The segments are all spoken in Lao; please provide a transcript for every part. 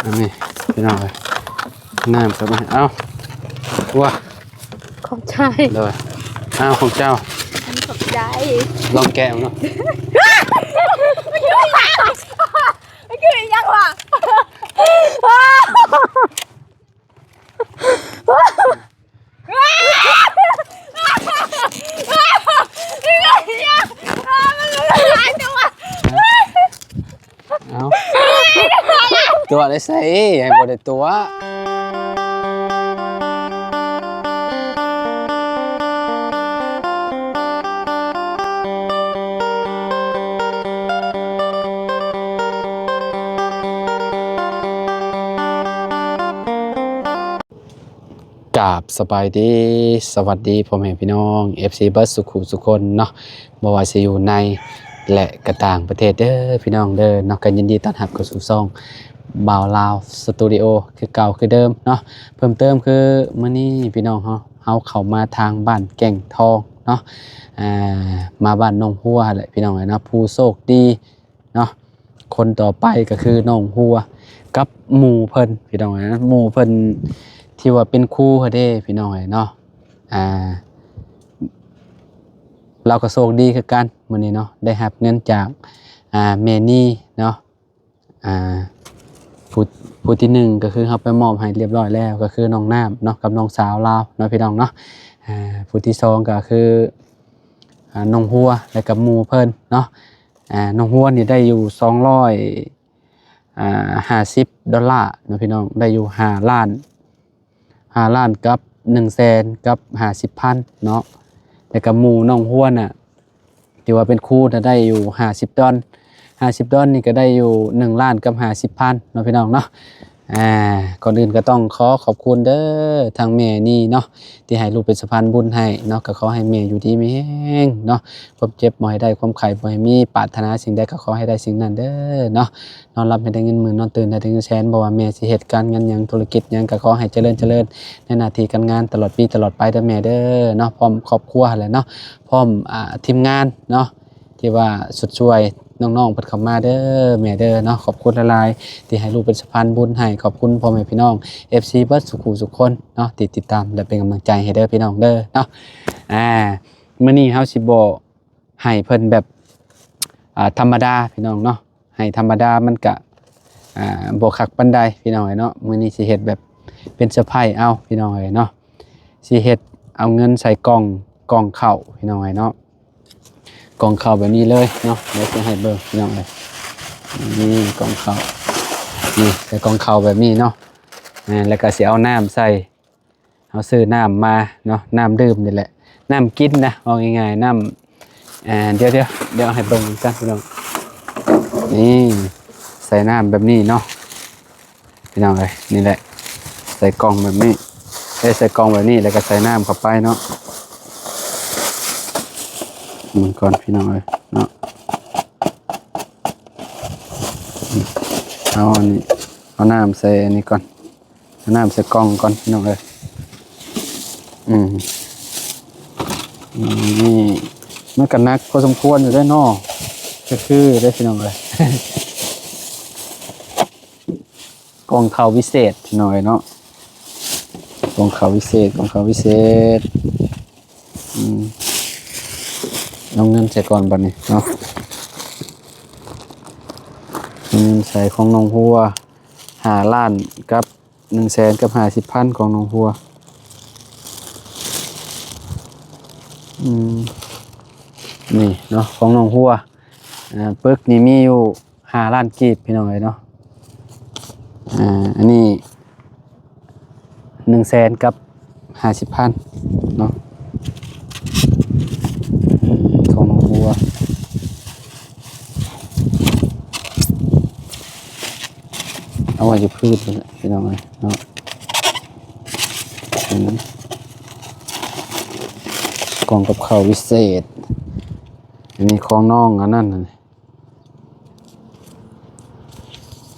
ອັນນີ້ພີ່ນ້ອງເອີຍ ນ້ຳກໍມາ ເອົາ ວັວ ຂອບໃຈ ໂດຍ ເອົາ ຂອງເຈົ້າ ຂອບໃຈ ລອງແກະເບິ່ງເນາະ ມັນຄືອີຫຍັງ ມັນຄືອີຫຍັງວະ? ເອົາ ຕົວະໄດ້ໃສ ໃຫ້ບໍ່ໄດ້ຕົວະ. ກາບສະບາຍດີ ສະຫວັດດີພໍ່ແມ່ພີ່ນ້ອງ ເອັຟຊີ ເບິດສູ່ຄູ່ສູ່ຄົນເນາະ ບໍ່ວ່າຊິຢູ່ໃນ ແລະ ກະຕ່າງປະເທດເດີພີ່ນ້ອງເດີເນາະ ກໍຍິນດີຕ້ອນຮັບເຂົ້າສູ່ຊ່ອງບ່າວລາວສະຕູດິໂອ ຄືເກົ່າຄືເດີມເນາະ. ເພີ່ມເຕີມຄືມື້ນີ້ພີ່ນ້ອງເຮົາ ເຮົາເຂົ້າມາທາງບ້ານແກ້ງທອງເນາະ ອ່າ ມາບ້ານໜອງຫົວຫັ້ນແຫຼະພີ່ນ້ອງເອີຍເນາະ ຜູ້ໂຊກດີ ເນາະ ຄົນຕໍ່ໄປກໍຄືນ້ອງຫົວກັບໝູ່ເພິ່ນພີ່ນ້ອງເອີຍ ໝູ່ເພິ່ນທີ່ວ່າເປັນຄູຫັ້ນເດ້ພີ່ນ້ອງເອີຍເນາະ ອ່າ ລາວກໍໂຊກດີຄືກັນມື້ນີ້ເນາະ ໄດ້ຮັບເງິນຈາກ ອ່າ ແມ່ນີເນາະ ອ່າ ຜູ້ ຜູ້ທີໜຶ່ງກໍຄືເຮົາໄປມອບໃຫ້ລຽບຮ້ອຍແລ້ວ ກໍຄືນ້ອງນ້ຳເນາະ ກັບນ້ອງສາວລາວເນາະພີ່ນ້ອງເນາະ ອ່າ ຜູ້ທີສອງກໍຄື ອ່າ ນ້ອງຫົວ ແລະ ກັບໝູ່ເພິ່ນເນາະ ອ່າ ນ້ອງຫົວນີ້ໄດ້ຢູ່ສອງຮ້ອຍ ອ່າ ຫ້າສິບດອນລາເນາະພີ່ນ້ອງ ໄດ້ຢູ່ຫ້າລ້ານ ຫ້າລ້ານກັບໜຶ່ງແສນກັບຫ້າສິບພັນເນາະ ແລ້ວກໍໝູ່ນ້ອງຫົວນະ ທີ່ວ່າເປັນຄູນະ ໄດ້ຢູ່ຫ້າສິບດອນ ຫ້າສິບດອນນີ້ກໍໄດ້ຢູ່ໜຶ່ງລ້ານກັບຫ້າສິບພັນເນາະພີ່ນ້ອງເນາະ. ອ່າ ກ່ອນອື່ນກໍຕ້ອງຂໍຂອບຄຸນເດີ ທາງແມ່ນີ້ເນາະ ທີ່ໃຫ້ລູກເປັນສະພານບຸນໃຫ້ເນາະ ກໍຂໍໃຫ້ແມ່ຢູ່ດີມີແຮງເນາະ ຄວາມເຈັບບໍ່ໃຫ້ໄດ້ ຄວາມໄຂ້ບໍ່ໃຫ້ມີ ປາດຖະໜາສິ່ງໃດກໍຂໍໃຫ້ໄດ້ສິ່ງນັ້ນເດີເນາະ ນອນຫຼັບໃຫ້ໄດ້ເງິນໝື່ນ ນອນຕື່ນໃຫ້ໄດ້ເງິນແສນ ບໍ່ວ່າແມ່ຊິເຮັດການງານຫຍັງ ທຸລະກິດຫຍັງ ກໍຂໍໃຫ້ຈະເລີນ ຈະເລີນໃນໜ້າທີ່ການງານ ຕະຫຼອດປີຕະຫຼອດໄປເດີແມ່ເດີເນາະ ພ້ອມຄອບຄົວຫັ້ນແຫຼະເນາະ ພ້ອມ ອ່າ ທີມງານເນາະ ທີ່ວ່າຊຸດຊ່ວຍນ້ອງໆເພິ່ນເຂົ້າມາເດີແມ່ເດີເນາະ ຂອບຄຸນຫຼາຍໆ ທີ່ໃຫ້ລູກເປັນສະພານບຸນໃຫ້ ຂອບຄຸນພໍ່ແມ່ພີ່ນ້ອງ ເອັຟຊີ ເບິດສູ່ຄູ່ສູ່ຄົນເນາະ ທີ່ຕິດຕາມ ແລະ ເປັນກຳລັງໃຈໃຫ້ເດີພີ່ນ້ອງເດີເນາະ. ອ່າ ມື້ນີ້ເຮົາຊິບໍ່ໃຫ້ເພິ່ນແບບ ອ່າ ທຳມະດາພີ່ນ້ອງເນາະ ໃຫ້ທຳມະດາມັນກະ ອ່າ ບໍ່ຄັກປານໃດພີ່ນ້ອງເອີຍເນາະ ມື້ນີ້ຊິເຮັດແບບເປັນເຊີໄພຣສ໌ເອົາພີ່ນ້ອງເອີຍເນາະ ຊິເຮັດເອົາເງິນໃສ່ກ່ອງ ກ່ອງເຂົ້າພີ່ນ້ອງເອີຍເນາະ ກ່ອງເຂົ້າແບບນີ້ເລີຍເນາະ ດຽວຊິໃຫ້ເບິ່ງພີ່ນ້ອງເອີຍ ນີ້ກ່ອງເຂົ້າ ນີ້ໃສ່ກ່ອງເຂົ້າແບບນີ້ເນາະ ແລ້ວກໍຊິເອົານ້ຳໃສ່ ເຮົາຊື້ນ້ຳມາເນາະ ນ້ຳດື່ມນີ້ແຫຼະ ນ້ຳກິນນະ ເວົ້າງ່າຍໆ ນ້ຳ ອ່າ ດຽວໆ ດຽວໃຫ້ເບິ່ງກັນພີ່ນ້ອງ ນີ້ ໃສ່ນ້ຳແບບນີ້ເນາະ ພີ່ນ້ອງເອີຍ ນີ້ແຫຼະ ໃສ່ກ່ອງແບບນີ້ ເອີ ໃສ່ກ່ອງແບບນີ້ ແລ້ວກໍໃສ່ນ້ຳເຂົ້າໄປເນາະ ເບິ່ງກ່ອນພີ່ນ້ອງເອີຍເນາະ ເອົາອັນນີ້ ເອົານ້ຳໃສ່ອັນນີ້ກ່ອນ ເອົານ້ຳໃສ່ກ່ອງກ່ອນພີ່ນ້ອງເອີຍ ອືມ ນີ້ ມັນກໍໜັກພໍສົມຄວນຢູ່ເດ້ເນາະ ກໍຄືເດ້ພີ່ນ້ອງເອີຍ ກ່ອງເຂົ້າວິເສດພີ່ນ້ອງເອີຍເນາະ ກ່ອງເຂົ້າວິເສດ ກ່ອງເຂົ້າວິເສດ ອືມ ເອົາເງິນໃສ່ກ່ອນບັດນີ້ເນາະ ເອົາເງິນໃສ່ຂອງນ້ອງຫົວ ຫ້າລ້ານກັບ ໜຶ່ງແສນກັບຫ້າສິບພັນຂອງນ້ອງຫົວ ອືມ ນີ້ເນາະ ຂອງນ້ອງຫົວ ອ່າ ປຶກນີ້ມີຢູ່ຫ້າລ້ານກີບພີ່ນ້ອງເອີຍເນາະ ອ່າ ອັນນີ້ໜຶ່ງແສນກັບຫ້າສິບພັນເນາະ ຂອງນ້ອງຫົວ. ເອົາໄວ້ຢູ່ພື້ນພຸ້ນແຫຼະພີ່ນ້ອງເອີຍເນາະ ອັນນັ້ນ ກ່ອງກັບເຂົ້າວິເສດ ອັນນີ້ຂອງນ້ອງອັນນັ້ນ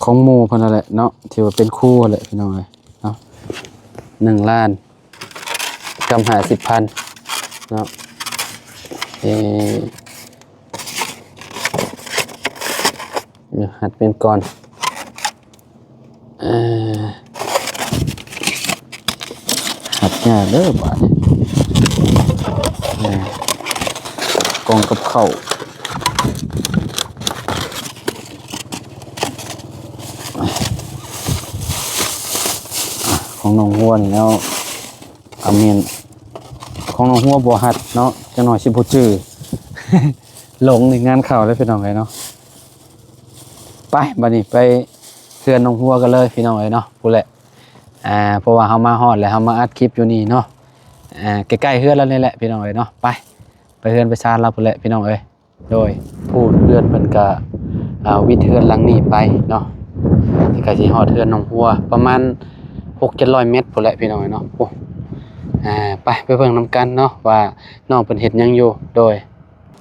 ຂອງໝູ່ເພິ່ນຫັ້ນແຫຼະເນາະ ທີ່ວ່າເປັນຄູຫັ້ນແຫຼະພີ່ນ້ອງເອີຍເນາະ ໜຶ່ງລ້ານ ກັບຫ້າສິບພັນເນາະ ເອ ເນາະ ຫັດເປັນກ່ອນ ເອ ເອີ ຮັດຍາກເດີບາດນີ້ ເອີ ກ່ອງກັບເຂົ້າ ຂອງນ້ອງຫົວນີ້ແລ້ວ ອາ ແມ່ນ ຂອງນ້ອງຫົວບໍ່ຮັດເນາະ ຈັກໜ້ອຍຊິບໍ່ຈື່ ຫຼົງໃນງານເຂົ້າເລີຍພີ່ນ້ອງເອີຍເນາະ. ໄປ ບາດນີ້ໄປເຮືອນນ້ອງຫົວກັນເລີຍພີ່ນ້ອງເອີຍເນາະ ພຸ້ນແຫຼະ ອ່າ ເພາະວ່າເຮົາມາຮອດແລ້ວ ເຮົາມາອັດຄລິບຢູ່ນີ້ເນາະ ອ່າ ໃກ້ໆເຮືອນລາວນີ້ແຫຼະພີ່ນ້ອງເອີຍເນາະ. ໄປ ໄປເຮືອນໄປຊານລາວພຸ້ນແຫຼະພີ່ນ້ອງເອີຍ. ໂດຍ ຜູ້ເພື່ອນເພິ່ນກະ ອ່າ ວິດເຮືອນຫຼັງນີ້ໄປເນາະ ແລ້ວກະຊິຮອດເຮືອນນ້ອງຫົວ ປະມານຫົກເຈັດຮ້ອຍແມັດພຸ້ນແຫຼະພີ່ນ້ອງເອີຍເນາະ. ໂອ້ ອ່າ ໄປ ໄປເບິ່ງນຳກັນເນາະ ວ່ານ້ອງເພິ່ນເຮັດຫຍັງຢູ່. ໂດຍ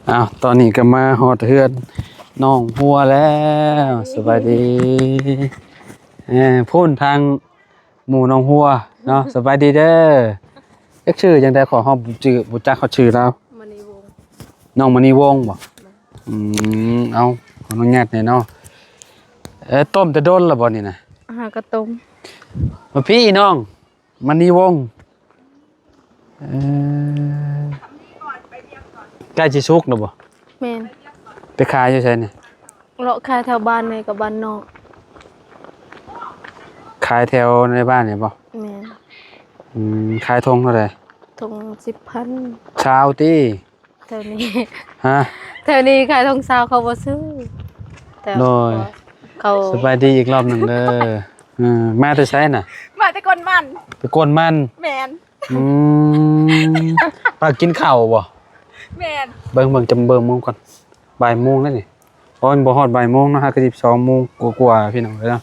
ອ້າວ ຕອນນີ້ກະມາຮອດເຮືອນນ້ອງຫົວແລ້ວ. ສະບາຍດີ ເອີ ພຸ້ນທາງ ໝູ່ນ້ອງຫົວເນາະ. ສະບາຍດີເດີ. ຈັກຊື່ຈັ່ງໃດ ຂໍຮອດບໍ່ຈື່ ບໍ່ຈັກຮອດຊື່ລາວ. ມະນີວົງ. ນ້ອງມະນີວົງບໍ? ອືມ ເອົາ ຂໍອະນຸຍາດແດ່ເນາະ. ເອີ ຕົ້ມແຕ່ດົນລະບໍນີ້ນະ? ຫາກະຕົ້ມ. ມາພີ້ນ້ອງມະນີວົງ. ເອີ ໃກ້ຊິສຸກແລ້ວບໍ? ແມ່ນ. ໄປຂາຍຢູ່ໃສນີ້? ເລາະຂາຍແຖວບ້ານນີ້ກັບບ້ານນອກ. ຂາຍແຖວໃນບ້ານນີ້ບໍ? ແມ່ນ. ອືມ ຂາຍຖົງເທົ່າໃດ? ຖົງສິບພັນ. ຊາວຕິ? ແຖວນີ້ ຮະ? ແຖວນີ້ຂາຍຖົງຊາວ ເຂົາບໍ່ຊື້. ແຕ່ ໂດຍ ເຂົາ ສະບາຍດີອີກລອບໜຶ່ງເດີ. ເອີ ມາແຕ່ໃສນະ? ມາແຕ່ກົນມັນ. ໄປກົນມັນ? ແມ່ນ. ອືມ ພາກິນເຂົ້າບໍ? ແມ່ນ. ເບິ່ງ ເບິ່ງ ຈຳເບິ່ງໂມງກ່ອນ ບ່າຍໂມງແລ້ວນີ້. ໂອ້ຍ ບໍ່ຮອດບ່າຍໂມງເນາະ ຫາກະສິບສອງໂມງກວ່າໆ ພີ່ນ້ອງເອີຍເນາະ.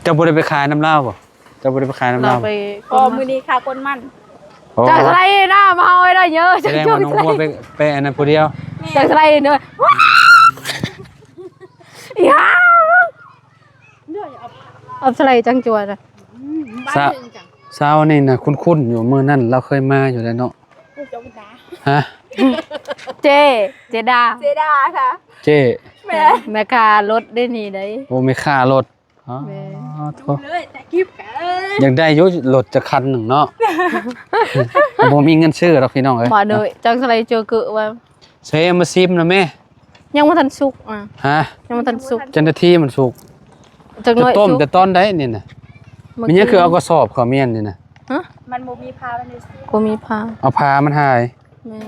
ເຈົ້າບໍ່ໄດ້ໄປຂາຍນຳລາວບໍ? ເຈົ້າບໍ່ໄດ້ໄປຂາຍນຳລາວບໍ? ລາວໄປ ອໍ ມື້ນີ້ຂາກົນມັນ. ໂອ້ ຈາກສະໄລນະ ມາເອົາໄດ້ເຢີະ. ສະແດງວ່ານ້ອງຫົວໄປ ໄປອັນນັ້ນຜູ້ດຽວ. ຈາກສະໄລເດີ ອີຫຍັງ ອັບສະໄລຈັງຈວນນະ. ຊາວນີ້ນະ ຄຸ້ນໆຢູ່ ມື້ນັ້ນລາວເຄີຍມາຢູ່ແລ້ວເນາະ. ຮະ? ເຈ້ ເຈດາ ເຈດາຄ່ະ. ເຈ້ ແມ່ ແມ່ຄ້າລົດເດ້ນີ້ໃດ. ໂອ້ ແມ່ຄ້າລົດ. ອໍ ແມ່ ໂທ້ ເລີຍ ແຕ່ກິບກະ ຢາກໄດ້ຢູ່ລົດຈັກຄັນໜຶ່ງເນາະ. ບໍ່ມີເງິນຊື້ດອກພີ່ນ້ອງເອີຍ. ມາເດີ ຈັ່ງສະໄລເຈີເກີວ່າ ໃຊ້ມາຊິມນະແມ່. ຍັງບໍ່ທັນສຸກອະ. ຮະ? ຍັງບໍ່ທັນສຸກ. ເຈົ້າໜ້າທີ່ມັນສຸກ. ຈັກໜ້ອຍ ແຕ່ຕົ້ມສຸກ ແຕ່ຕອນໃດນີ້ນະ? ມັນຍັງຄືເອົາກະສອບເຂົ້າມຽນນີ້ນະ. ຮະ? ມັນບໍ່ມີພາ ມັນບໍ່ມີພາ ເອົາພາມັນຫາຍ. ແມ່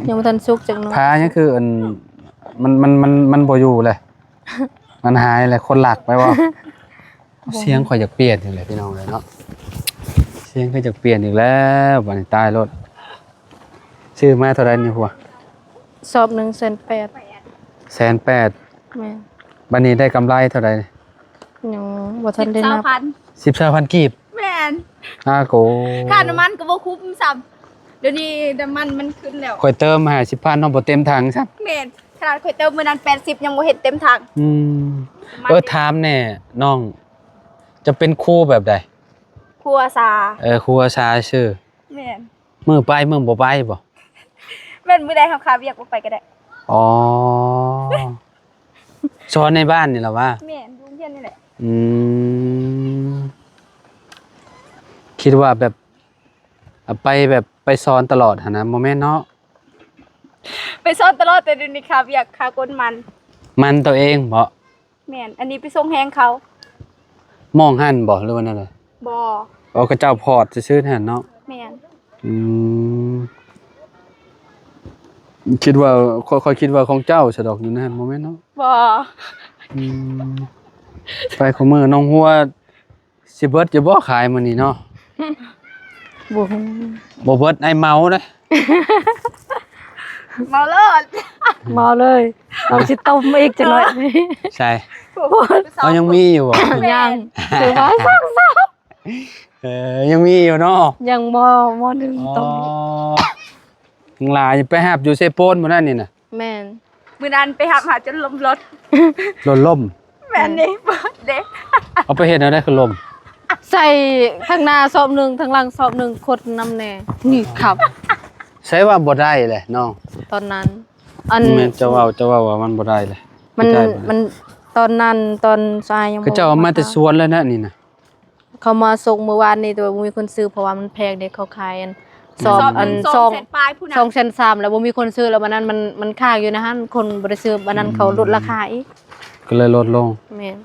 ນ. ຍັງບໍ່ທັນສຸກຈັກໜ້ອຍ. ພາຍັງຄືອັນ ມັນ ມັນ ມັນ ມັນບໍ່ຢູ່ແຫຼະ. ມັນຫາຍແຫຼະ ຄົນລັກໄປບໍ່? ບໍ່. ສຽງຂ້ອຍຢາກປ່ຽນອີກແລ້ວພີ່ນ້ອງເອີຍເນາະ. ສຽງຂ້ອຍຢາກປ່ຽນອີກແລ້ວ ບາດນີ້ຕາຍໂລດ. ຊື້ມາເທົ່າໃດນີ້ຫົວ? ສອບໜຶ່ງແສນແປດ. ແສນແປດ. ແມ່ນ. ບາດນີ້ໄດ້ກຳໄລເທົ່າໃດ? ຍັງບໍ່ທັນໄດ້ນັບ. ສິບ ຊາວພັນ ສິບ ຊາວພັນກີບ. ແມ່ນ. ອາໂກ ຄ່ານ້ຳມັນກໍບໍ່ຄຸ້ມຊ້ຳ. ດຽວນີ້ນ້ຳມັນມັນຂຶ້ນແລ້ວ. ຂ້ອຍເຕີມຫ້າສິບພັນເນາະ ບໍ່ເຕັມຖັງຊ້ຳ. ແມ່ນ. ຂະໜາດຂ້ອຍເຕີມມື້ນັ້ນແປດສິບ ຍັງບໍ່ເຫັນເຕັມຖັງ. ອືມ. ນ້ຳມັນ ເອີ ຖາມແດ່ນ້ອງ ຈະເປັນຄູແບບໃດ? ຄູອາສາ. ເອີ ຄູອາສາຊື່. ແມ່ນ. ມື້ໄປມື້ບໍ່ໄປບໍ? ແມ່ນ ມື້ໃດເຮົາຄາວຽກບໍ່ໄປກໍໄດ້. ອໍ ສອນໃນບ້ານນີ້ລະຫວາ? ແມ່ນ ຢູ່ໂຮງຮຽນນີ້ແຫຼະ. ອືມ ຄິດວ່າແບບ ໄປແບບໄປສອນຕະຫຼອດຫັ້ນນະ ບໍ່ແມ່ນເນາະ? ໄປສອນຕະຫຼອດ ແຕ່ດຽວນີ້ຄາວຽກ ຄາກົນມັນ. ມັນໂຕເອງບໍ? ແມ່ນ. ອັນນີ້ໄປສົ່ງແຮງເຂົາ. ໝ່ອງຫັ້ນບໍ ຫຼືວ່າແນວໃດ? ບໍ່. ອໍ ເຂົາເຈົ້າພອດຊື່ໆຫັ້ນເນາະ? ແມ່ນ. ອືມ ຄິດວ່າ ຂ້ອຍ ຂ້ອຍຄິດວ່າຂອງເຈົ້າຊະດອກ ຢູ່ໃນຫັ້ນ ບໍ່ແມ່ນເນາະ? ບໍ່. ອືມ ໄປຄູ່ມື້ ນ້ອງຫົວ ຊິເບິດຢູ່ບໍ່ຂາຍມື້ນີ້ເນາະ? ບໍ່ຮູ້. ບໍ່ເບິດ ອ້າຍເມົາເດ້. ເມົາໂລດ. ເມົາເລີຍ. ເອົາຊິຕົ້ມອີກຈັກໜ້ອຍ. ໃສ່ ບໍ່. ເອົາ ຍັງມີຢູ່ບໍ່? ຍັງ. ຊື້ມາສອງຊອງ. ເອີ ຍັງມີຢູ່ເນາະ? ຍັງໝໍ້ ໝໍ້ໜຶ່ງ. ອໍ ຕ້ອງ ຍັງຫຼາຍ. ໄປຮັບຢູ່ເຊໂປນມື້ນັ້ນນີ້ນະ? ແມ່ນ. ມື້ນັ້ນໄປຮັບຫາຈົນລົ້ມລົດ. ລົດລົ້ມ? ແມ່ນນີ້ ເບິດເດ້. ເອົາໄປເຮັດແນວໃດຄືລົ້ມ? ໃສ່ທາງໜ້າສອບໜຶ່ງ ທາງຫຼັງສອບໜຶ່ງ ຄົດນຳແດ່ ນີ້ຂັບ. ໃສ່ວ່າບໍ່ໄດ້ແຫຼະນ້ອງ ຕອນນັ້ນ. ອັນ ແມ່ນ ເຈົ້າເວົ້າ ເຈົ້າເວົ້າວ່າມັນບໍ່ໄດ້ແຫຼະ. ມັນ ມັນ ຕອນນັ້ນ ຕອນສາຍຍັງ ເຂົາເຈົ້າເອົາມາແຕ່ສວນແລ້ວນະນີ້ນະ. ເຂົາມາສົ່ງມື້ວານນີ້ ແຕ່ວ່າບໍ່ມີຄົນຊື້ ເພາະວ່າມັນແພງເດ້ ເຂົາຂາຍອັນ ສອບ ສອບ ອັນ ໜຶ່ງ ສອງ ສອງແສນປາຍພຸ້ນນະ ສອງແສນສາມ ແລ້ວບໍ່ມີຄົນຊື້ ແລ້ວບັດນັ້ນມັນ ມັນຄ້າງຢູ່ໃນຫັ້ນ ຄົນບໍ່ໄດ້ຊື້ ບັດນັ້ນເຂົາ ອືມ ລົດລາຄາອີກ ກໍເລີຍລົດລົງ. ແມ່ນ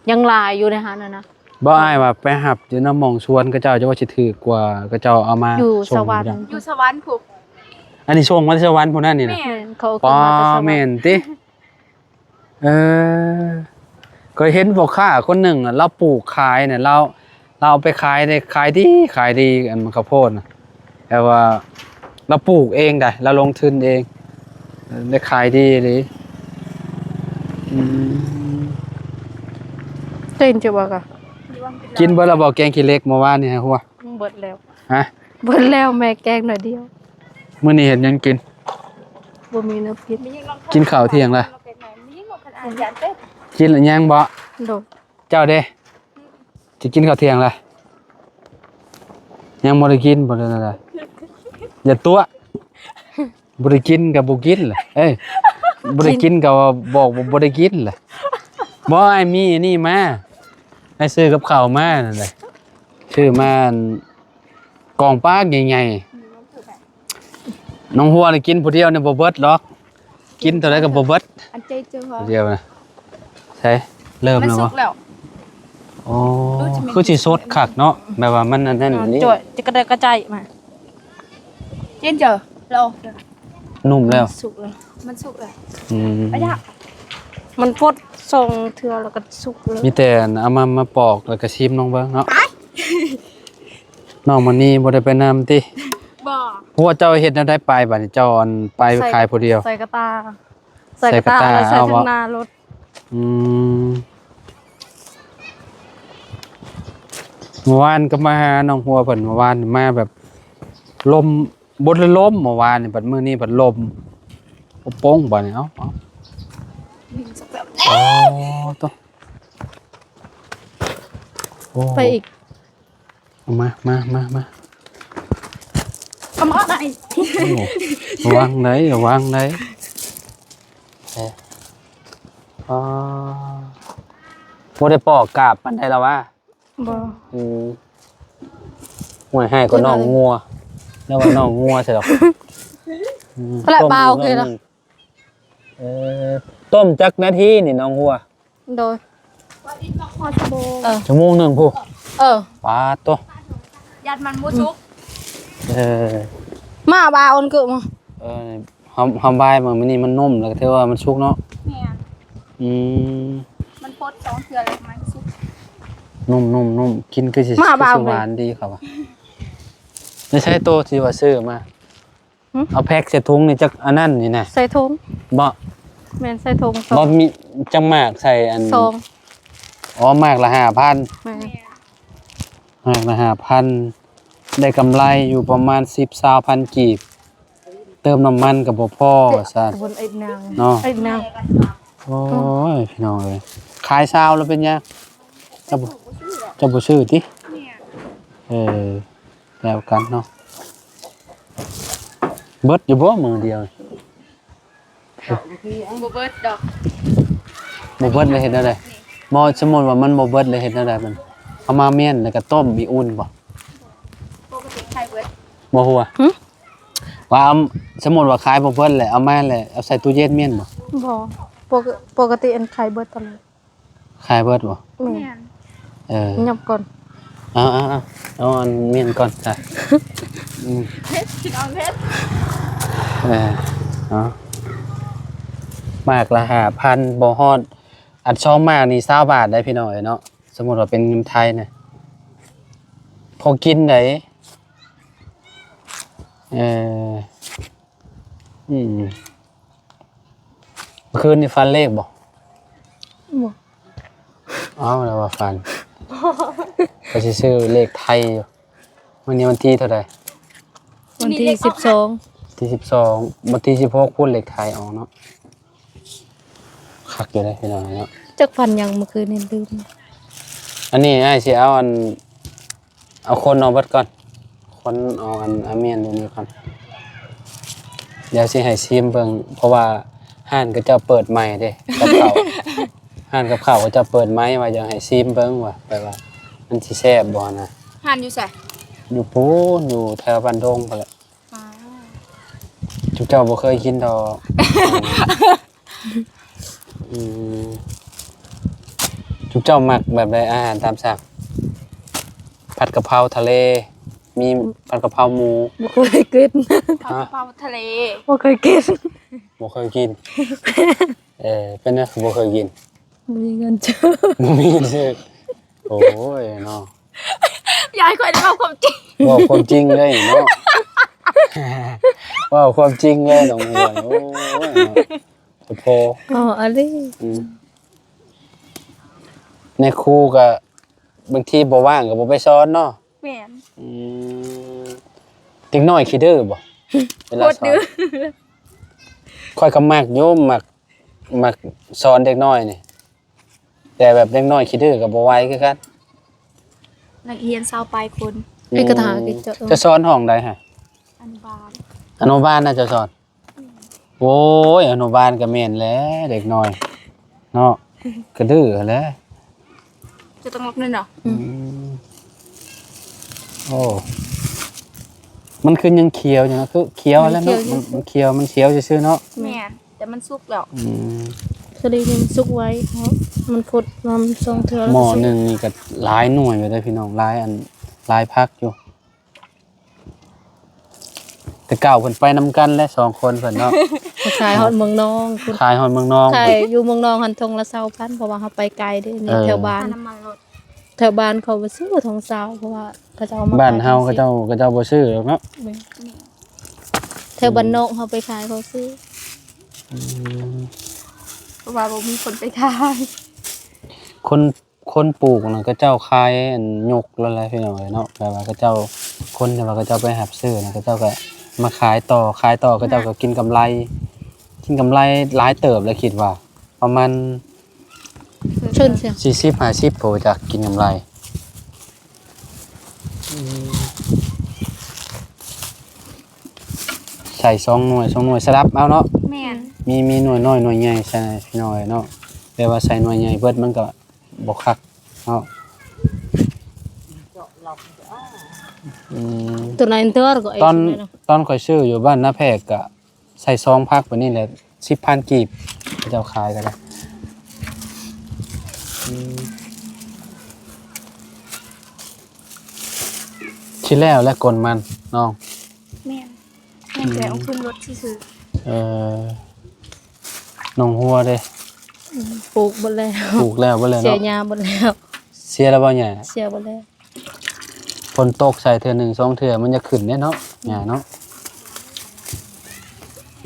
ຍັງຫຼາຍຢູ່ໃນຫັ້ນນະ. ບໍ່ ອ້າຍວ່າໄປຮັບຢູ່ນຳໝ່ອງສວນເຂົາເຈົ້າ ຈະວ່າຊິຖືກກວ່າເຂົາເຈົ້າເອົາມາ ຢູ່ ສົ່ງ ສະຫວັນ ຢູ່ສະຫວັນພຸ້ນ. ອັນນີ້ສົ່ງມາແຕ່ສະຫວັນພຸ້ນນັ້ນນີ້ນະ. ແມ່ນ ເຂົາເອົາຂຶ້ນມາແຕ່ສະຫວັນ ແມ່ນຕິ. ເອີ ຂ້ອຍເຫັນພໍ່ຄ້າຄົນໜຶ່ງນະ ລາວປູກຂາຍນະ ລາວ ລາວເອົາໄປຂາຍໄດ້ ຂາຍດີ ຂາຍດີ ອັນມັນເຂົ້າໂພດນະ ແຕ່ວ່າລາວປູກເອງໄດ໋ ລາວລົງທຶນເອງ ໄດ້ຂາຍດີອີ່ຫຼີ. ອືມ ເຕັນຈະບໍ່ກະ ກິນເບິດແລ້ວບໍ່ ແກງຂີ້ເຫຼັກມື້ວານນີ້ຮະ? ເບິດແລ້ວ. ຮະ? ເບິດແລ້ວ ແມ່ແກງໜ້ອຍດຽວ. ມື້ນີ້ເຮັດຫຍັງກິນ? ບໍ່ມີແນວກິນ. ກິນເຂົ້າທ່ຽງລະ? ກິນແລ້ວຍັງບໍ່? ໂດຍ. ເຈົ້າເດ້? ຈະກິນເຂົ້າທ່ຽງລະ? ຍັງບໍ່ໄດ້ກິນ ບໍ່ໄດ້ ຢ່າຕົວະ. ບໍ່ໄດ້ກິນກໍບໍ່ກິນແຫຼະ ເອີຍ ບໍ່ໄດ້ກິນກໍບອກວ່າບໍ່ໄດ້ກິນແຫຼະ. ບໍ່ ອ້າຍມີອັນນີ້ມາ ອ້າຍຊື້ກັບເຂົ້າມານັ້ນແຫຼະ ຊື້ມາ ອັນ ກອງປາກໃຫຍ່ໆ. ນ້ອງຫົວນີ້ກິນຜູ້ດຽວນີ້ບໍ່ເບິດດອກ ກິນເທົ່າໃດກໍບໍ່ເບິດ. ອັນເຈເຈີ ຜູ້ດຽວນະ. ໃສ ເລີ່ມແລ້ວບໍ່? ມັນສຸກແລ້ວ. ໂອ້ ຄືຊິສົດຄັກເນາະ ແບບວ່າມັນອັນນັ້ນ ອ່າ ນີ້ ຈວຍ ຈະກະໄດກະໄຈມາ. ເຈນເຈີ ລາວອອກເດີ ນຸ່ມແລ້ວ ມັນສຸກແລ້ວ ມັນສຸກແລ້ວ. ອືມ ອາຍະ ມັນຟົດສອງເທື່ອແລ້ວກໍສຸກເລີຍ. ມີແຕ່ເອົາມາ ມາປອກແລ້ວກໍຊີມລອງເບິ່ງເນາະ. ນ້ອງມະນີບໍ່ໄດ້ໄປນຳຕິ? ບໍ່. ຫົວເຈົ້າເຮັດແນວໃດໄປບາດນີ້? ເຈົ້າ ອັນ ໄປຂາຍຜູ້ດຽວ? ໃສ່ກະຕ່າ ໃສ່ກະຕ່າ ໃສ່ກະຕ່າ ແລ້ວໃສ່ເທິງໜ້າລົດ. ອືມ ເມື່ອວານກໍມາຫານ້ອງຫົວເພິ່ນ ເມື່ອວານມາແບບລົມ ບົດລະລົມ ເມື່ອວານນີ້ ບັດມື້ນີ້ບັດລົມ ໂປ້ງໆ ບາດນີ້. ເອົ້າ ເອົ້າ ໂອ້ ໂຕ ໂອ້ ໄປອີກ. ເອົາມາ ມາ ມາ ມາ ເອົາມາໄດ້. ໂອ້ ລະວັງໄດ໋ ລະວັງໄດ໋. ເອີ ອໍ ບໍ່ໄດ້ປອກກາບປານໃດລະວະ? ບໍ່. ອືມ ຫ້ວຍ ໃຫ້ກໍນ້ອງງົວ ແລ້ວວ່ານ້ອງງົວຊະດອກ. ອືມ ແລ້ວເບົາຄືລະ. ເອີ ຕົ້ມຈັກນາທີນີ້ນ້ອງຫົວ? ໂດຍ ເອີ ຊົ່ວໂມງໜຶ່ງພຸ້ນ. ເອີ ປາດໂຕ ຢ້ານມັນບໍ່ສຸກ. ເອີ ມາບາອົນກຶມ. ເອີ ເຮົາ ເຮົາບາຍມາມື້ນີ້ມັນນຸ່ມ ແລ້ວກໍຖືວ່າມັນສຸກເນາະ. ແມ່ນ. ອືມ ມັນຟົດສອງເທື່ອແລ້ວມັນສຸກ. ນຸ່ມໆໆ ກິນຄືຊິ ມາບາ ຄືຊິຫວານດີເຂົາວ່າ. ໃນໃຊ້ໂຕທີ່ວ່າຊື້ມາ? ຫຶ? ເອົາແພັກໃສ່ຖົງນີ້ຈັກອັນນັ້ນນີ້ນະ ໃສ່ຖົງ. ບໍ່ ແມ່ນ ໃສ່ຖົງ. ບໍ່ ມີຈັກໝາກໃສ່ອັນ ສອງ. ອໍ ໝາກລະຫ້າພັນ. ແມ່ນ ໝາກລະຫ້າພັນ ໄດ້ກຳໄລຢູ່ປະມານສິບ ຊາວພັນກີບ ເຕີມນ້ຳມັນກໍບໍ່ພໍວ່າຊັ້ນເນາະ. ໂອ້ຍ ພີ່ນ້ອງເອີຍ ຂາຍຊາວແລ້ວເປັນຫຍັງ? ເຈົ້າ ເຈົ້າບໍ່ຊື້ຕິ? ເອີ ແລ້ວກັນເນາະ. ເບິດຢູ່ບໍ່ມື້ດຽວ? ບໍ່ເບິດດອກ. ບໍ່ເບິດແລ້ວເຮັດແນວໃດ? ບໍ່ ສົມມຸດວ່າມັນບໍ່ເບິດແລ້ວເຮັດແນວໃດບັດ? ເອົາມາມ້ຽນແລ້ວກໍຕົ້ມອີກອຸ່ນບໍ່? ປົກກະຕິຂາຍເບິດ. ບໍ່ ຫົວ ຫຶ? ວ່າ ສົມມຸດວ່າຂາຍບໍ່ເບິດແລ້ວເອົາມາແລ້ວເອົາໃສ່ຕູ້ເຢັນແມ່ນບໍ່? ບໍ່ ປົກກະຕິອັນຂາຍເບິດຕະຫຼອດ. ຂາຍເບິດບໍ່? ແມ່ນ. ເອີ ຫຍັບກ່ອນ. ເອົາ ເອົາ ເອົາ ເອົາອັນມ້ຽນກ່ອນຊະ. ອືມ ເຮັດ ກິນເອົາເຮັດ. ເອີ ເອົາ ໝາກລະຫ້າພັນ ບໍ່ຮອດ ອັນສອງໝາກນີ້ຊາວບາດໄດ໋ ພີ່ນ້ອງເອີຍເນາະ. ສົມມຸດວ່າເປັນເງິນໄທນະ ພໍກິນໄດ໋. ເອີ ອືມ ເມື່ອຄືນນີ້ຝັນເລກບໍ່? ບໍ່. ອ້າວ ແລ້ວວ່າຝັນ ກໍຊິຊື້ເລກໄທຢູ່. ມື້ນີ້ວັນທີເທົ່າໃດ? ວັນທີສິບສອງ. ທີສິບສອງ ວັນທີສິບຫົກພຸ້ນເລກໄທອອກເນາະ. ຄັກຢູ່ເດ້ພີ່ນ້ອງເນາະ. ຈັກຝັນຫຍັງເມື່ອຄືນນີ້ລືມ. ອັນນີ້ອ້າຍຊິເອົາອັນ ເອົາຄົນອອກເບິດກ່ອນ ຄົນເອົາອັນ ອາມຽນຢູ່ນີ້ກ່ອນ. ດຽວຊິໃຫ້ຊີມເບິ່ງ ເພາະວ່າຮ້ານເຂົາເຈົ້າເປີດໃໝ່ເດ້ ກັບເຂົາ ຮ້ານກັບເຂົ້າເຂົາເຈົ້າເປີດໄມວ່າຢາກໃຫ້ຊີມເບິ່ງວ່າ ແບບວ່າມັນຊິແຊບບໍ່ນະ. ຮ້ານຢູ່ໃສ? ຢູ່ພຸ້ນ ຢູ່ແຖວບ້ານດົງພຸ້ນແຫຼະ. ອໍ ຈຸເຈົ້າບໍ່ເຄີຍກິນດອກ. ອືມ ຈຸເຈົ້າມັກແບບໃດ ອາຫານຕາມສັ່ງ? ຜັດກະເພົາທະເລ ມີຜັດກະເພົາໝູ. ບໍ່ເຄີຍກິນ. ຮະ? ຜັດກະເພົາທະເລ ບໍ່ເຄີຍກິນ. ບໍ່ເຄີຍກິນ. ເອີ ເປັນຫຍັງຄືບໍ່ເຄີຍກິນ? ບໍ່ມີເງິນຊື້. ບໍ່ມີເງິນຊື້. ໂອ້ຍເນາະ ຢາກໃຫ້ຂ້ອຍໄດ້ເວົ້າຄວາມຈິງ. ເວົ້າຄວາມຈິງເລີຍເນາະ ເວົ້າຄວາມຈິງເລີຍນ້ອງມ່ວນ. ໂອ້ຍເນາະ ໂພດໂພ. ອໍ ອັນນີ້ ອືມ ແມ່ຄູກໍບາງທີບໍ່ວ່າງກໍບໍ່ໄປສອນເນາະ. ແມ່ນ. ອືມ ເດັກນ້ອຍຂີ້ດື້ບໍ່? ເວລາສອນ ໂຄດດື້. ຂ້ອຍກໍມັກຢູ່ ມັກ ມັກສອນເດັກນ້ອຍນີ້. ແຕ່ແບບເດັກນ້ອຍຂີ້ດື້ກໍບໍ່ໄຫວຄືກັນ. ນັກຮຽນຊາວປາຍຄົນ. ອືມ ເອກະຖາກິດຈະ ເອີ ຈະສອນຫ້ອງໃດຫະ? ອະນຸບານ. ອະນຸບານນະຈະສອນ? ອືມ ໂອ້ຍ ອະນຸບານກໍແມ່ນແຫຼະ ເດັກນ້ອຍເນາະ ກະດື້ຫັ້ນແຫຼະ. ຈະຕ້ອງລັກແນ່ນອນ. ອືມ ໂອ້ ມັນຄືຍັງຂຽວຢູ່ເນາະ ຄືຂຽວຫັ້ນແຫຼະເນາະ. ມັນຂຽວຢູ່ ມັນ ມັນຂຽວ ມັນຂຽວຊື່ໆເນາະ. ແມ່ນ. ແຕ່ມັນສຸກແລ້ວ. ອືມ ສາລີນີ້ມັນສຸກໄວເນາະ ມັນຟົດນຳສອງເທື່ອແລ້ວ. ໝໍ້ໜຶ່ງນີ້ກໍຫຼາຍໜ່ວຍຢູ່ເດ້ພີ່ນ້ອງ ຫຼາຍອັນ ຫຼາຍຜັກຢູ່. ແຕ່ເກົ່າເພິ່ນໄປນຳກັນແຫຼະ ສອງຄົນເພິ່ນເນາະ ຂາຍຮອດເມືອງນອງພຸ້ນ. ຂາຍຮອດເມືອງນອງ ຂາຍຢູ່ເມືອງນອງຫັ້ນ ຖົງລະຊາວພັນ ເພາະວ່າເຮົາໄປໄກເດ້. ເອີ ແຖວບ້ານ ຄ່ານ້ຳມັນລົດ. ແຖວບ້ານເຂົາບໍ່ຊື້ຖົງຊາວ ເພາະວ່າເຂົາເຈົ້າເອົາມາຂາຍ. ບ້ານເຮົາເຂົາເຈົ້າ ເຂົາເຈົ້າບໍ່ຊື້ດອກເນາະ. ແຖວບ້ານນອກເຮົາໄປຂາຍເຂົາຊື້. ອືມ ເພາະວ່າບໍ່ມີຄົນໄປຂາຍ. ຄົນ ຄົນປູກນະ ເຂົາເຈົ້າຂາຍອັນຍົກແລ້ວແຫຼະພີ່ນ້ອງເອີຍເນາະ. ແບບວ່າເຂົາເຈົ້າ ຄົນທີ່ວ່າເຂົາເຈົ້າໄປຮັບຊື້ນະ ເຂົາເຈົ້າກໍມາຂາຍຕໍ່ ຂາຍຕໍ່ ເຂົາເຈົ້າກໍກິນກຳໄລ ກິນກຳໄລຫຼາຍເຕີບແຫຼະ ຄິດວ່າປະມານ ເຊີນ ສີ່ສິບ ຫ້າສິບ ບໍ່ຈັກກິນກຳໄລ. ອືມ ໃສ່ສອງໜ່ວຍ ສອງໜ່ວຍສະດັບເອົາເນາະ. ແມ່ນ. ມີ ມີໜ່ວຍນ້ອຍໜ່ວຍໃຫຍ່ໃສ່ພີ່ນ້ອງເອີຍເນາະ. ແຕ່ວ່າໃສ່ໜ່ວຍໃຫຍ່ເບິດມັນກໍບໍ່ຄັກເນາະ. ອືມ ຕອນ ຕອນຂ້ອຍຊື້ຢູ່ບ້ານນາແພກກໍໃສ່ຊອງຜັກແບບນີ້ແຫຼະ ສິບພັນກີບ ເຂົາເຈົ້າຂາຍກໍໄດ້. ອືມ ຊິແລ້ວແລ້ວກົ້ນມັນນ້ອງ. ແມ່ນ. ຍັງແຕ່ເອົາຂຶ້ນລົດຊື່ໆ. ເອີ ໜອງຫົວເດ້? ອືມ ປູກເບິດແລ້ວ ປູກແລ້ວເບິດແລ້ວເນາະ. ເສຍຫຍ້າເບິດແລ້ວ. ເສຍແລ້ວບໍ່ຫຍ້າ? ເສຍເບິດແລ້ວ. ຝົນຕົກໃສ່ເທື່ອໜຶ່ງສອງເທື່ອມັນຈະຂຶ້ນເດ້ເນາະ ຫຍ້າເນາະ.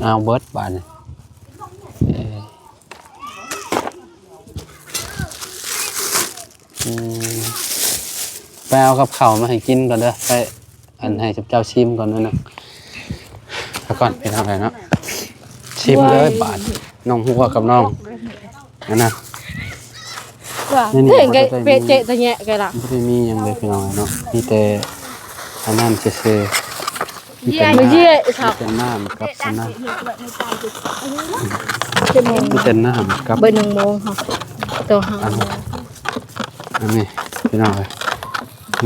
ເອົາເບິດບາດນີ້. ເອີ ອືມ ໄປເອົາກັບເຂົ້າມາໃຫ້ກິນກ່ອນເດີ ໄປ ອັນໃຫ້ເຈົ້າຊີມກ່ອນເດີນະ. ເອົາກ່ອນ ເປັນຈັ່ງໃດເນາະ? ຊີມເລີຍບາດ ນ້ອງຫົວກັບນ້ອງ ອັນນະ ວ່າ ໃນນີ້ ເພງ ບໍ່ໄດ້ ເປະເຈະຕະແຍະໄກລະ ບໍ່ໄດ້ມີຫຍັງເລີຍພີ່ນ້ອງເນາະ ມີແຕ່ອັນນັ້ນຊື່ໆ ມີແຕ່ ເຢ້ ເຢ້ ມີແຕ່ນ້ຳກັບອັນນັ້ນ ເຈັດໂມງ ມີແຕ່ນ້ຳກັບ ເບີໜຶ່ງໂມງເຮົາ ຕໍ່ເຮົາ ອັນນີ້ພີ່ນ້ອງເອີຍ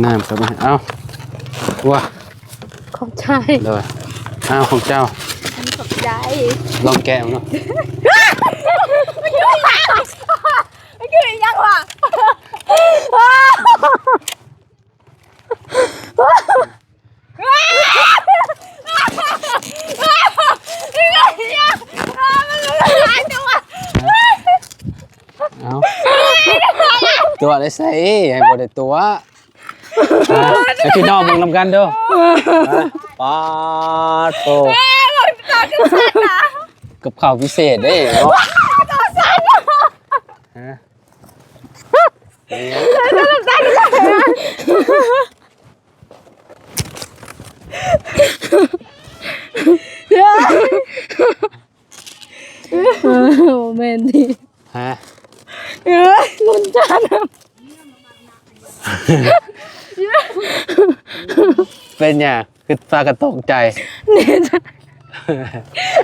ນ້ຳກັບ ເອົ້າ ວ້າ ຂອບໃຈ ໂດຍ ອ້າວ ຂອງເຈົ້າ ອັນນີ້ຂອບໃຈ ລອງແກະເບິ່ງເນາະ ມັນຄືອີຫຍັງວະ ເອົ້າ ຕົວະໄດ້ໃສ ໃຫ້ບໍ່ໄດ້ຕົວະ ຮະ ໃຫ້ພີ່ນ້ອງເບິ່ງນຳກັນເດີ ປາດໂທ ກັບເຂົ້າພິເສດເດ້ເນາະ ຮະ ບໍ່ແມ່ນຕິ ຮະ ເອີຍ ງຸນຈານ ເປັນຫຍັງ? ຄືພາກັນຕົກໃຈ ດີໃຈ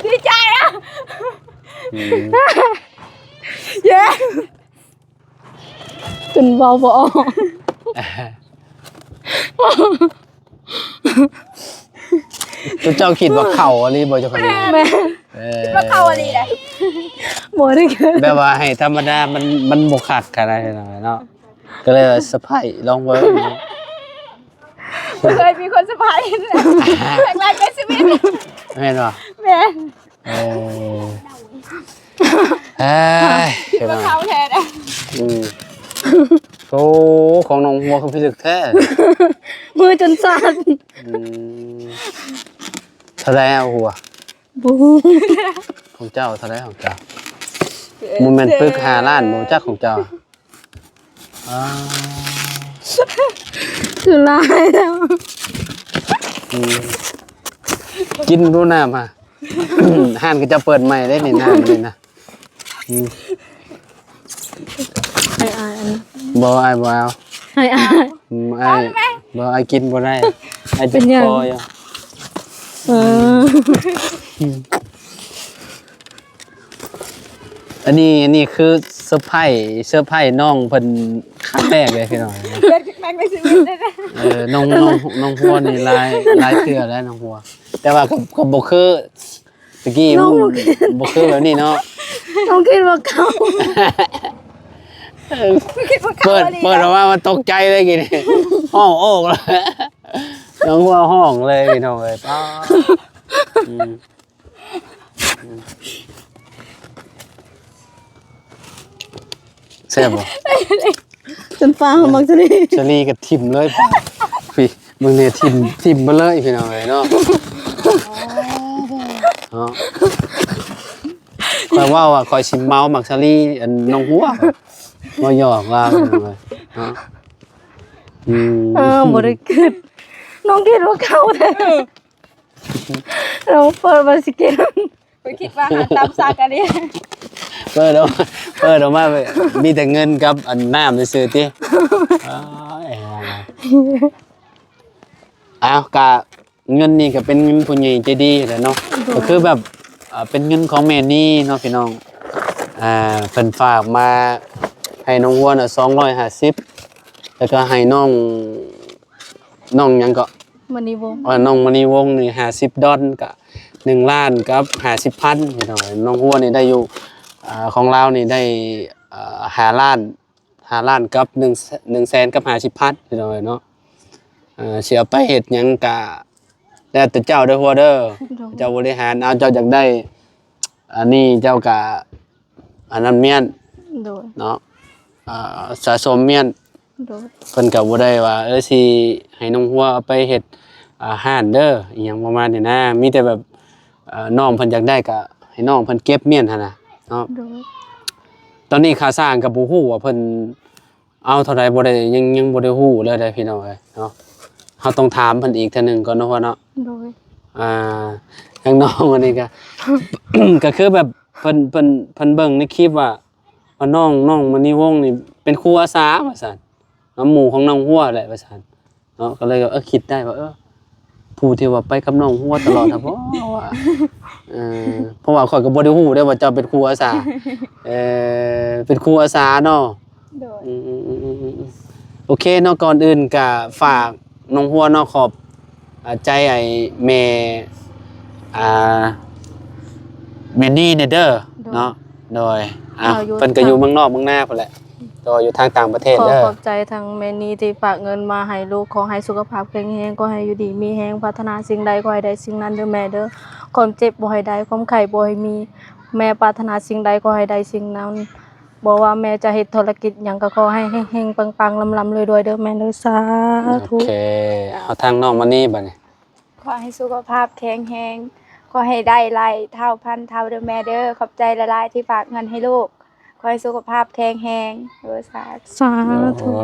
ດີໃຈອະ ອືມ ເຢ້. ຈົນເວົ້າບໍ່ອອກ. ເຈົ້າຄິດວ່າເຂົ້າອີ່ຫຼີບໍ່ ເຈົ້າຄະແນນ? ແມ່ນ. ເອີ ຄິດວ່າເຂົ້າອີ່ຫຼີເດ້. ບໍ່ໄດ້ ແບບວ່າໃຫ້ທຳມະດາ ມັນ ມັນບໍ່ຄັກຂະໜາດນັ້ນເນາະ ກໍເລີຍວ່າເຊີໄພຣສ໌ລອງເບິ່ງເນາະ. ບໍ່ເຄີຍມີຄົນເຊີໄພຣສ໌ ຄັ້ງແລກໃນຊີວິດ. ແມ່ນບໍ່? ແມ່ນ. ໂອ້ ເອີຍ ຄິດວ່າເຂົ້າແທ້ເດ້. ອືມ ໂອ້ ຂອງນ້ອງຫົວຄືພິລຶກແທ້ ມືຈົນສັ່ນ. ອືມ ເທົ່າໃດເອົາຫົວ? ບໍ່ຮູ້. ຂອງເຈົ້າເທົ່າໃດຂອງເຈົ້າ? ບໍ່ແມ່ນປຶກຫ້າລ້ານບໍ່ຈັກຂອງເຈົ້າ? ອ່າ ຄືຫຼາຍແລ້ວ. ອືມ ກິນດູນ້ຳຫາ ຮ້ານເຂົາເຈົ້າເປີດໃໝ່ເດ້ນີ້ ນ້ຳນີ້ນະ. ອືມ ໃຫ້ອ້າຍອັນນີ້. ບໍ່ ອ້າຍບໍ່ເອົາ. ໃຫ້ອ້າຍ. ອືມ ອ້າຍ ບໍ່ ອ້າຍກິນບໍ່ໄດ້ ອ້າຍເຈັບຄໍຢູ່. ເອີ ອັນນີ້ ອັນນີ້ຄືເຊີໄພຣສ໌ ເຊີໄພຣສ໌ນ້ອງເພິ່ນຄັ້ງແລກເລີຍພີ່ນ້ອງ. ເປັນຄັ້ງແລກໃນຊີວິດເລີຍນະ. ເອີ ນ້ອງ ນ້ອງ ນ້ອງຫົວນີ້ຫຼາຍ ຫຼາຍເທື່ອແລ້ວນ້ອງຫົວ ແຕ່ວ່າກໍ ກໍບໍ່ຄືຕະກີ້ ນ້ອງບໍ່ຄິດ ບໍ່ຄືແບບນີ້ເນາະ. ນ້ອງຄິດວ່າເກົ່າ ເອີ ຄິດວ່າເກົ່າ ເປີດ ອີ່ຫຼີ ເປີດອອກມາມັນຕົກໃຈເລີຍກີ້ນີ້ ຮ້ອງໂອກເລີຍ ນ້ອງຫົວຮ້ອງເລີຍພີ່ນ້ອງເອີຍ. ປ້າ ອືມ ແຊບບໍ່? ຈົນຟ້າວມັກສະລີ ສະລີກໍຖິ້ມເລີຍ. ພີ່ ເບິ່ງແດ່ ຖິ້ມ ຖິ້ມມາເລີຍພີ່ນ້ອງເອີຍເນາະ. ເນາະ ຂ້ອຍເວົ້າວ່າຂ້ອຍຊິເມົາໝາກສາລີອັນນ້ອງຫົວ ເວົ້າຫຍອກລາວເນາະ. ອືມ ເອີ ບໍ່ໄດ້ຄິດ ນ້ອງຄິດວ່າເກົ່າແທ້. ເອີ ນ້ອງເປີດວ່າຊິກິນ ຂ້ອຍຄິດວ່າຫາຕຳສາກະເລຍ ເປີດອອກ ເປີດອອກມາມີແຕ່ເງິນກັບອັນນ້ຳຊື່ໆຕິ. ອ້າຍ ອ້າວ ກະເງິນນີ້ກະເປັນເງິນຜູ້ໃຫຍ່ໃຈດີແຫຼະເນາະ. ໂດຍ ກະຄືແບບ ເປັນເງິນຂອງແມ່ນີເນາະພີ່ນ້ອງ. ອ່າ ເພິ່ນຝາກມາໃຫ້ນ້ອງຫົວນະ ສອງຮ້ອຍຫ້າສິບ ແລ້ວກະໃຫ້ນ້ອງ ນ້ອງຫຍັງເກາະ? ມະນີວົງ. ເອີ ນ້ອງມະນີວົງນີ້ ຫ້າສິບດອນ ກະ ໜຶ່ງລ້ານກັບຫ້າສິບພັນ ພີ່ນ້ອງ. ນ້ອງຫົວນີ້ໄດ້ຢູ່ ອ່າ ຂອງລາວນີ້ໄດ້ ອ່າ ຫ້າລ້ານ ຫ້າລ້ານກັບໜຶ່ງ ໜຶ່ງແສນກັບຫ້າສິບພັນ ພີ່ນ້ອງເອີຍເນາະ. ເອີ ຊິເອົາໄປເຮັດຫຍັງກະແລ້ວແຕ່ເຈົ້າເດີຫົວເດີ ໂດຍ ເຈົ້າບໍລິຫານເອົາ. ເຈົ້າຢາກໄດ້ອັນນີ້ເຈົ້າກະ ອັນນັ້ນມ້ຽນ ໂດຍ ເນາະ ອ່າ ສະສົມມ້ຽນ ໂດຍ ເພິ່ນກໍບໍ່ໄດ້ວ່າ ເອີ ຊິໃຫ້ນ້ອງຫົວເອົາໄປເຮັດ ອ່າ ຮ້ານເດີ ອີ່ຫຍັງປະມານນີ້ນະ. ມີແຕ່ແບບ ເອີ ນ້ອງເພິ່ນຢາກໄດ້ກໍໃຫ້ນ້ອງເພິ່ນເກັບມ້ຽນຫັ້ນນະເນາະ. ໂດຍ ຕອນນີ້ຄ່າສ້າງກໍບໍ່ຮູ້ວ່າເພິ່ນ ເອົາເທົ່າໃດບໍ່ໄດ້ ຍັງ ຍັງບໍ່ໄດ້ຮູ້ເລີຍເດ້ພີ່ນ້ອງເອີຍເນາະ. ເຮົາຕ້ອງຖາມເພິ່ນອີກເທື່ອໜຶ່ງກ່ອນເນາະ ເນາະ. ໂດຍ ອ່າ ທາງນ້ອງອັນນີ້ກໍ ກໍຄືແບບເພິ່ນ ເພິ່ນ ເພິ່ນເບິ່ງໃນຄລິບວ່າ ວ່ານ້ອງ ນ້ອງມະນີວົງນີ້ເປັນຄູອາສາວ່າຊັ້ນ ນຳໝູ່ຂອງນ້ອງຫົວແຫຼະວ່າຊັ້ນ. ເນາະ ກໍເລີຍ ເອີ ຄິດໄດ້ວ່າ ເອີ ຜູ້ທີ່ວ່າໄປກັບນ້ອງຫົວຕະຫຼອດນະບໍ ວ່າ ເອີ ເພາະວ່າຂ້ອຍກໍບໍ່ໄດ້ຮູ້ເດ້ວ່າເຈົ້າເປັນຄູອາສາ ເອີ ເປັນຄູອາສາເນາະ. ໂດຍ ອືມ ໂອເຄເນາະ. ກ່ອນອື່ນກໍຝາກນ້ອງຫົວເນາະ ຂອບ ອ່າ ໃຈໄອ້ແມ່ ອ່າ ແມ່ນີແດ່ເດີ ໂດຍ ເນາະ. ໂດຍ ອ່າ ເພິ່ນກໍຢູ່ເມືອງນອກເມືອງນາພຸ້ນແຫຼະ ແຕ່ວ່າຢູ່ທາງຕ່າງປະເທດເດີ. ຂໍຂອບໃຈທາງແມ່ນີທີ່ຝາກເງິນມາໃຫ້ລູກ ຂໍໃຫ້ສຸຂະພາບແຂງແຮງ ຂໍໃຫ້ຢູ່ດີມີແຮງ ປາດຖະໜາສິ່ງໃດຂໍໃຫ້ໄດ້ສິ່ງນັ້ນເດີແມ່ເດີ. ຄວາມເຈັບບໍ່ໃຫ້ໄດ້ ຄວາມໄຂ້ບໍ່ໃຫ້ມີ ແມ່ປາດຖະໜາສິ່ງໃດຂໍໃຫ້ໄດ້ສິ່ງນັ້ນ. ບໍ່ວ່າແມ່ຈະເຮັດທຸລະກິດຫຍັງກໍຂໍໃຫ້ເຮັງໆ ປັງໆ ລຳໆ ລວຍໆ ເດີແມ່ເດີ ສາທຸ. ໂອເຄ ເອົາທາງນ້ອງມະນີບັດນີ້. ຂໍໃຫ້ສຸຂະພາບແຂງແຮງ ຂໍໃຫ້ໄດ້ຫຼາຍເທົ່າພັນເທົ່າເດີແມ່ເດີ. ຂອບໃຈຫຼາຍໆ ທີ່ຝາກເງິນໃຫ້ລູກ ຂໍໃຫ້ສຸຂະພາບແຂງແຮງ. ເອີ ສາທຸ ສາທຸ. ໂອ້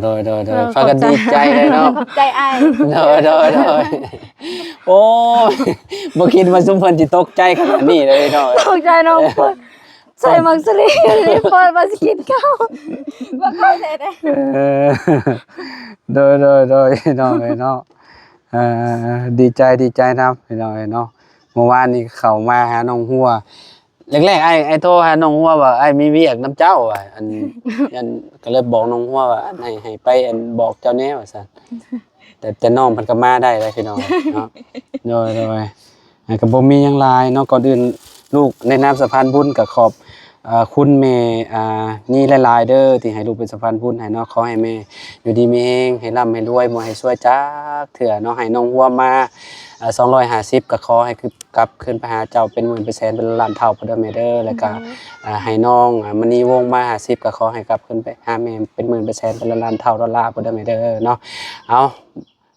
ໂດຍໆໆ ເອີ ພາກັນດີໃຈເລີຍເນາະ. ຂອບໃຈອ້າຍ ໂດຍໆໆ. ໂອ້ຍ ບໍ່ຄິດວ່າຊຸມເພິ່ນຊິຕົກໃຈຂະໜາດນີ້ເລີຍເນາະ. ຕົກໃຈນ້ອງເພິ່ນ ໃສ່ໝາກສາລີ ເປີດວ່າຊິກິນເຂົ້າ ວ່າເຂົ້າແທ້ເດ້. ເອີ ໂດຍໆໆ ພີ່ນ້ອງເອີຍເນາະ. ເອີ ດີໃຈ ດີໃຈນຳ ພີ່ນ້ອງເອີຍເນາະ. ເມື່ອວານນີ້ເຂົ້າມາຫານ້ອງຫົວ ແລກໆ ອ້າຍ ອ້າຍໂທຫານ້ອງຫົວວ່າ ອ້າຍມີວຽກນຳເຈົ້າວ່າ ອັນ ອັນ ກໍເລີຍບອກນ້ອງຫົວວ່າ ອັນ ໃຫ້ ໃຫ້ໄປ ອັນ ບອກເຈົ້າແດ່ວ່າຊັ້ນ. ແຕ່ ແຕ່ນ້ອງເພິ່ນກໍມາໄດ້ແລ້ວພີ່ນ້ອງເນາະ. ໂດຍ ໂດຍ ອ່າ ກໍບໍ່ມີຫຍັງຫຼາຍເນາະ. ກ່ອນອື່ນລູກໃນນາມສະພານບຸນກໍຂອບ ເອີ ຄຸນແມ່ ອ່າ ນີ້ຫຼາຍໆເດີ ທີ່ໃຫ້ລູກເປັນສະພານບຸນໃຫ້ເນາະ. ຂໍໃຫ້ແມ່ຢູ່ດີມີແຮງ ໃຫ້ລ່ຳໃຫ້ລວຍ ບໍ່ໃຫ້ຊວຍຈັກເທື່ອເນາະ. ໃຫ້ນ້ອງຮ່ວມມາ ເອີ ສອງຮ້ອຍຫ້າສິບ ກໍຂໍໃຫ້ຄື ກັບຄືນໄປຫາເຈົ້າເປັນໝື່ນເປັນແສນເປັນລ້ານເທົ່າພຸ້ນເດີແມ່ເດີ. ແລ້ວກໍ ໂດຍ ອ່າ ໃຫ້ນ້ອງ ອ່າ ມະນີວົງມາຫ້າສິບ ກໍຂໍໃຫ້ກັບຄືນໄປຫາແມ່ເປັນໝື່ນເປັນແສນເປັນລ້ານເທົ່າດອນລາພຸ້ນເດີແມ່ເດີເນາະ. ເອົາ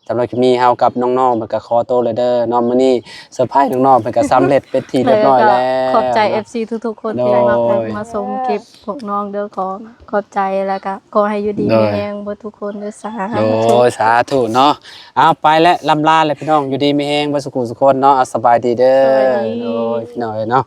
ສຳລັບຄລິບນີ້ເຮົາກັບນ້ອງໆ ເພິ່ນກໍຂໍໂຕແລ້ວເດີເນາະ. ມື້ນີ້ເຊີໄພນ້ອງໆ ເພິ່ນກໍສຳເລັດເປັນທີ່ຮຽບຮ້ອຍແລ້ວ. ໂດຍ ກໍຂອບໃຈ ເນາະ ເອັຟຊີທຸກໆຄົນ ໂດຍ ທີ່ໄດ້ມາເບິ່ງມາຊົມຄລິບພວກນ້ອງເດີ. ຂໍຂອບໃຈ ແລ້ວກໍຂໍໃຫ້ຢູ່ດີ ໂດຍ ມີແຮງເບິດທຸກຄົນເດີ. ສາທຸ ໂດຍ ສາທຸເນາະ. ເອົາ ໄປແລ້ວ ລ່ຳລາແລ້ວພີ່ນ້ອງ ຢູ່ດີມີແຮງເບິດສູ່ຜູ້ສູ່ຄົນເນາະ. ເອົາ ສະບາຍດີເດີ. ສະບາຍດີ ໂດຍ ພີ່ນ້ອງເອີຍເນາະ.